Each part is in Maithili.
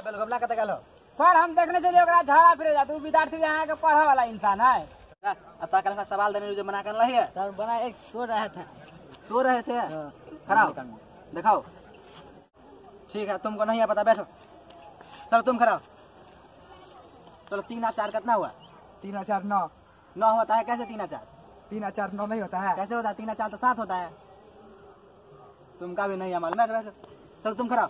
बेलगोबला कत गेल हो? सर हम देखने चलिए ओकरा झाड़ा फिरे जात, उ विद्यार्थी यहाँ के पढ़े वाला इंसान है। अब तक कल सवाल देने जो बना कर रही है। सर बना एक सो रहे थे। सो रहे थे? खड़ा दिखाओ। ठीक है, तुमको नहीं है पता, बैठो। चलो तुम खड़ा। चलो 3 और 4 कितना हुआ? 3 और 4 9। 9 होता है कैसे? 3 और 4? 3 और 4 9 नहीं होता है। कैसे होता है? 3 और 4 तो 7 होता है। तुमका भी नहीं है मालूम, बैठो बैठो। चलो तुम खड़ा।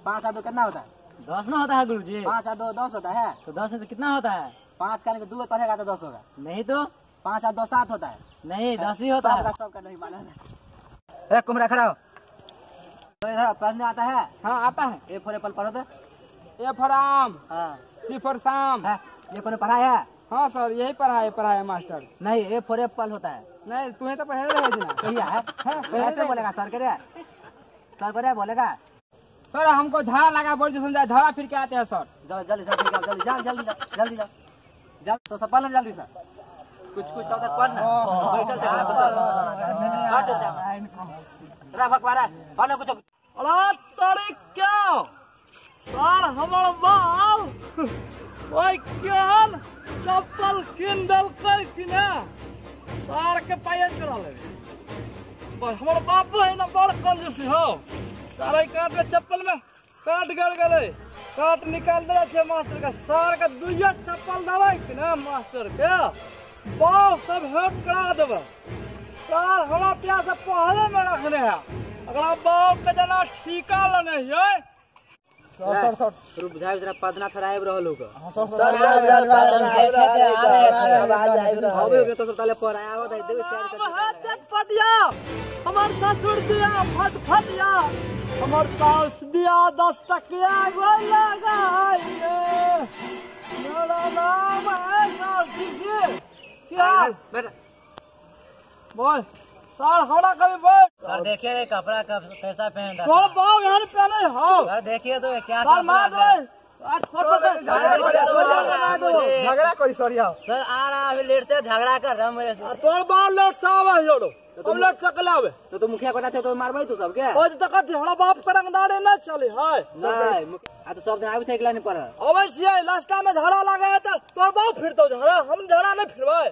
5 और 2 कितना होता है? 10 ना होता है गुरुजी। 5 और 2 10 होता है। तो 10 से कितना होता है? 5 का 2 पढ़ेगा तो 10 होगा। नहीं तो 5 और 2 7 होता है। नहीं 10 ही होता है। सबका नहीं मालूम है। कुमरा खड़ा हो। तो इधर पढ़ने आता है? हाँ आता है। ए फॉर एप्पल पढ़ो तो। ए फॉर आम। हाँ। सी फॉर शाम। है, ये कौन पढ़ाया है? हाँ सर यही पढ़ाया पढ़ाया मास्टर। नहीं ए फॉर एप्पल होता है। नहीं तुम्हें तो पढ़े रहे ना। सही है, ऐसे बोलेगा सर करे, सर करे बोलेगा। सर हमको झाड़ा लगा बोल जो समझा, झाड़ा फिर के आते हैं सर। जाओ जल्दी जाओ, जल्दी जाओ, जल्दी जाओ, जल्दी जाओ, जल्दी तो सब पढ़ जल्दी सर। कुछ कुछ तो पढ़ना बैठल से बैठ जा रा भगवारा पढ़ कुछ। अरे तारी क्या सर हमर बाप ओए केहन चप्पल किन देलकै कि ना सर के पायल चढ़ा ले। हमर बाप है ना बड़ कंजूसी हो, सारे काट में चप्पल में काट गड़ गए, काट निकाल दे छे मास्टर का। सर के दुइया चप्पल देबै कि ना मास्टर के बाप सब हेट करा देबै। सर हमरा प्यास पहले में रखने है, अगला बाप के जना ठीका लेने है। सर सर रुक जाए जरा, पदना छड़ाएब रहल हो। सर सर आवे तो सब ताले पर आया हो देबे चार कर। चटपटिया हमर ससुर दिया फटफटिया, हमर सास दिया 10 टकिया गो लगाइए। मेरा नाम है सास जी। क्या बेटा बोल सर हमरा कभी बोल। सर देखिए कपड़ा कैसा पहन रहा है। तोर बाप यहाँ पहने हो। सर देखिए तो क्या सर मार दे। झगड़ा करी सर यहाँ। सर आ रहा अभी लेट से झगड़ा कर रहा मेरे से। तोर बाप लेट से आवे जोड़ो, हम लेट से कल आवे। तो तू मुखिया कोटा छे तो मारबै तू सब के। आज तक हमरा बाप के रंगदारी नहीं चले है। नहीं आ तो सब दिन आबै छै एकला नहीं पढ़ अबै छियै। लास्ट में झगड़ा लागे है तो तोर बाप फिरतो झगड़ा, हम झगड़ा नहीं फिरबै।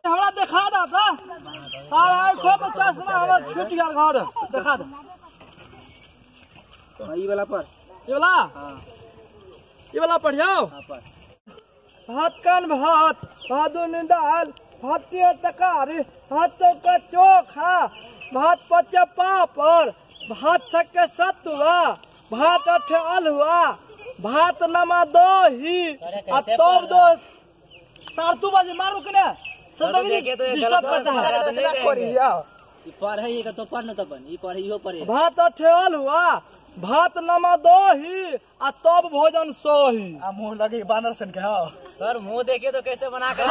हमरा देखा दा था सारा आंखों में चश्मा हमर छूट गेल घर देखा दे। ई वाला पर, ई वाला, हां ई वाला पढ़ियो। हां पर भात कान भात भादुन दाल भातिया तकारी भात चौका चोखा भात पचे पापड़ भात छक्के सतुआ भात अठे अलुआ भात नमा दही आ तब दो सार तू बाजी मारू के ना डिस्टर्ब करता है। ई पढ़ है तो पढ़ न तबन ई पढ़ इहो पढ़े। भात अठे अलुआ भात नमा दही आ तब भोजन सोही। आ मुंह लगी बानर सन के। हां सर मुंह देखे तो कैसे बना कर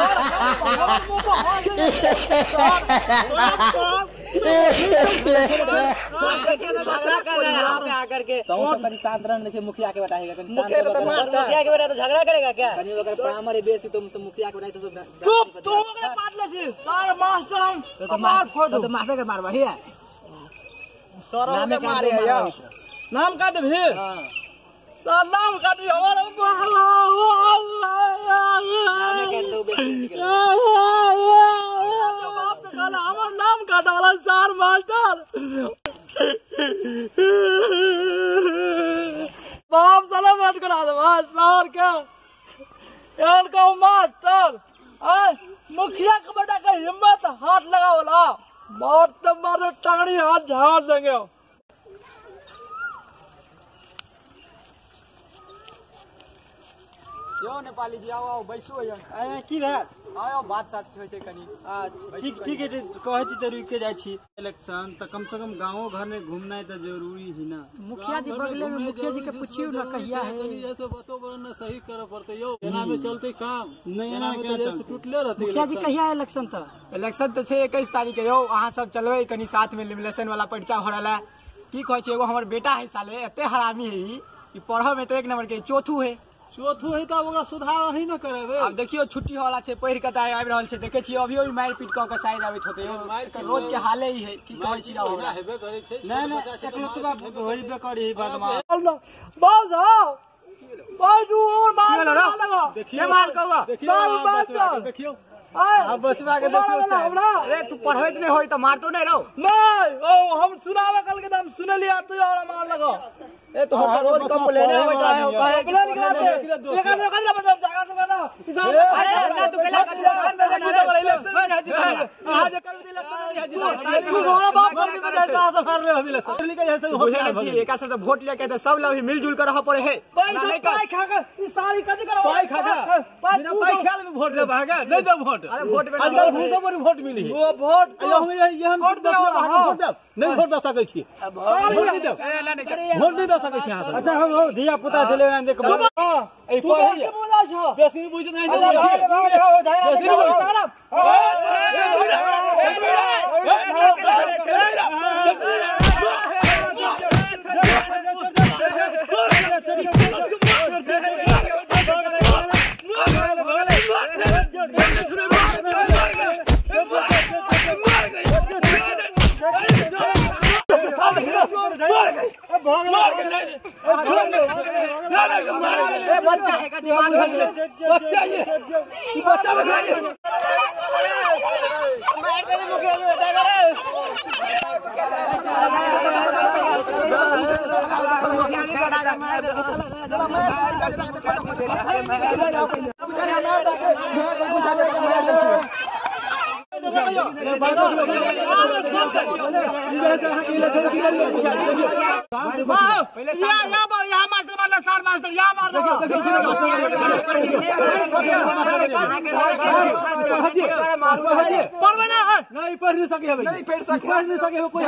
झगड़ा कर रहे हैं यहाँ पे आकर के। तो सब कनी शांत रहन, देखिए मुखिया के बेटा है, कनी मुखिया के तो मारता मुखिया के बेटा तो झगड़ा करेगा क्या? कनी ओकर प्राइमरी बेसी तुम तो मुखिया के बेटा तो चुप तू ओकरे मार ले छी सर मास्टर हम मार फोड़ तो मास्टर के मारबा ही है। सर के मारे है यार। नाम काट भी। सर नाम काट भी हमारा बाप के काला हमार नाम काटा वाला सर मास्टर बाप साला बैठ करा दे सर के यार का मास्टर आय मुखिया के बेटा का हिम्मत हाथ लगा वाला मार तो मार टंगड़ी हाथ झाड़ देंगे। यो नेपाली जी आओ आओ बैसू यहाँ। की भेल? आयो बात सात होइ छै कनी। अच्छा ठीक ठीक है, कहै छी तऽ रुकि के जाइ छी। इलेक्शन तऽ कम से कम गाँवो घर में घूमनाइ तऽ जरूरी है ना। मुखिया जी बगले में, मुखिया जी के पुछियो ना कहिया है। कनी ऐसे बतो ना सही करे पड़ते यो, एना में चलते काम नहीं, एना में तो जैसे टूटले रहते। मुखिया जी कहिया इलेक्शन? तऽ इलेक्शन तऽ छै 21 तारीख के यौ। अहाँ सब चलबै कनी साथ में, इलेक्शन वाला पर्चा भरल है। की कहै छै एगो हमर बेटा है साले एते हरामी है ई, पढ़ऽ में तऽ एक नंबर के चौथू है। चौथो है तऽ ओकरा सुधार अहीं ने करेबै। आब देखियो छुट्टी वाला छै, पढ़ि कऽ तऽ आबि रहल छै, देखै छियै अभियो ई मारि पीट कऽ के शायद आबैत होतै यौ। एकर रोज के हाले ही है, की कहै छी ओकरा हेबे करै छै। नहीं नहीं एकलौतबा होइबे करी बदमाश। बस हां बाजू और मार लगा। के मार कौआ? साल मास्टर देखियो आब बचवा के देखियो। हमरा अरे तू पढ़बैत नहीं होई तऽ मारतो नहीं रहो। नहीं ओ हम सुनावे कल के हम सुनलिया तो हमरा मार लगा। ए तो हम रोज कंप्लेन आबैत रहे हो, कहे कंप्लेन करते देखा देखा ना बता जगह से बता। अरे ना तू केला इलेक्शन में हाजिर आज कर दे इलेक्शन में हाजिर तू हमरा बाप कर के बता से फाड़ ले हम इलेक्शन लिखे ऐसे हो बुझै नहि छी, एका से वोट लेके तऽ सब लग मिलजुल के रहऽ पड़े है। पैसा पाई खा के ई सारी कथि करब? पाई खा के बिना पाई खाल में वोट देब अहाँके नहीं देब वोट। अरे वोट में आजकल घूसो पर वोट मिली वो वोट हम ये हम वोट देब, वोट देब नहीं वोट दऽ सकै छी, वोट नहीं देब, वोट नहीं दऽ सकै छी अहाँ सब। अच्छा हम धिया पुता छलै ना देख ए तू पढ़ै के बोला छो बेसी बुझ नहीं देब। बच्चा है का दिमाग बच्चा ये बच्चा मार दे मुखिया जी बेटा करे। या मास्टर मारला सार मास्टर या मारला। पढ़बे ना है नहीं पढ़ नहीं सके नहीं पढ़ सके पढ़ नहीं सके कोई।